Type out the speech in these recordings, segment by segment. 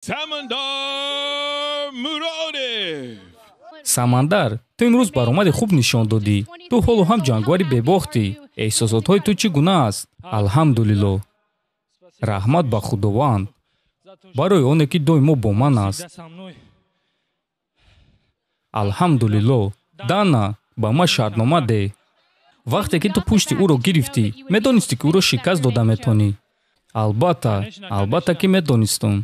Samandar Murodov. Самандар, ту имрӯз баромади хуб нишон додӣ. Ту ҳоло ҳам ҷанговари бебохтӣ. Эҳсосотҳои ту чӣ гуна аст? Алҳамдулиллоҳ, раҳмат ба Худованд барои оне, ки доимо бо ман аст. Алҳамдулиллоҳ. Дана, ба ман шартнома деҳ. Вақте ки ту пушти ӯро гирифтӣ, медонистӣ, ки ӯро шикаст дода метавонӣ? Албатта, албатта, ки медонистум.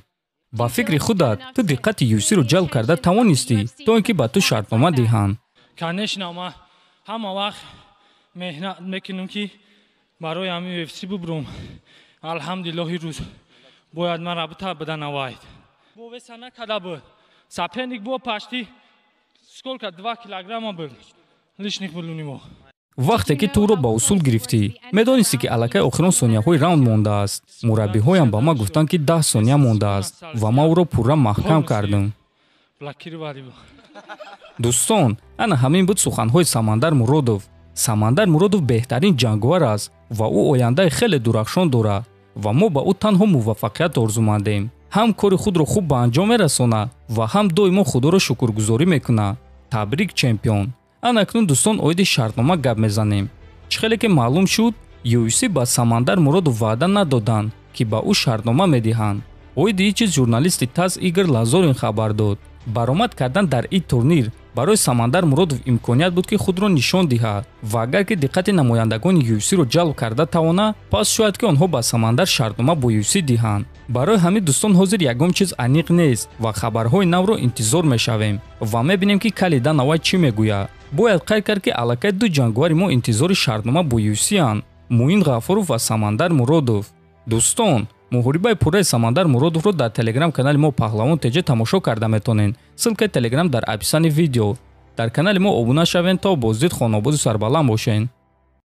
Ба фикри худат, ту диққати UFC-ро ҷалб карда тавонистӣ, то ин ки ба ту шартнома диҳанд? Конечно, ма ҳама вақт меҳнат мекунам, ки барои ҳамин UFC бубурам. Алҳамдулиллоҳ, рӯз бояд ман рабита буда Вайт бо веса накарда буд. Соперник бо почти сколько, 2 килограмма был лишних был у него. Вақте ки ту ӯро ба усул гирифтӣ, медонистӣ, ки аллакай охирон сонияҳои раунд мондааст? Мураббиҳоям ба ман гуфтанд, ки 10 сония мондааст ва ман ӯро пурра маҳкам кардам. Дӯстон, ана ҳамин буд суханҳои Самандар Муродов. Самандар Муродов беҳтарин ҷанговар аст ва ӯ ояндаи хеле дурахшон дорад ва мо ба ӯ танҳо муваффақият орзумандем. Ҳам кори худро хуб ба анҷом мерасонад ва ҳам доимо Худоро шукргузорӣ мекунад. Табрик, чемпион! Ана акнун, дӯстон, оиди шартнома гап мезанем. Чӣ хеле ки маълум шуд, UFC ба Самандар Муродов ваъда надоданд, ки ба ӯ шартнома медиҳанд. Оиди ин чиз журналисти ТАСС Игор Лазорин хабар дод. Баромад кардан дар ин турнир барои Самандар Муродов имконият буд, ки худро нишон диҳад, ва агар ки диққати намояндагони UFC-ро ҷалб карда тавона, пас шояд, ки онҳо ба Самандар шартнома бо UFC диҳанд. Барои ҳамин, дӯстон, ҳозир ягон чиз аниқ нест ва хабарҳои навро интизор мешавем ва мебинем, ки Кали Дана Вайт чӣ мегӯяд. Бояд қайд кард, ки аллакай ду ҷанговари мо интизори шартнома бо UFC-анд: Муин Ғафуров ва Самандар Муродов. Дӯстон, муҳорибаи пурраи Самандар Муродовро дар телеграм канали мо Паҳлавон ТЖ тамошо карда метавонед. Ссылкаи телеграм дар описании видео. Дар канали мо обуна шавед, то боздид хонободу сарбаланд бошед.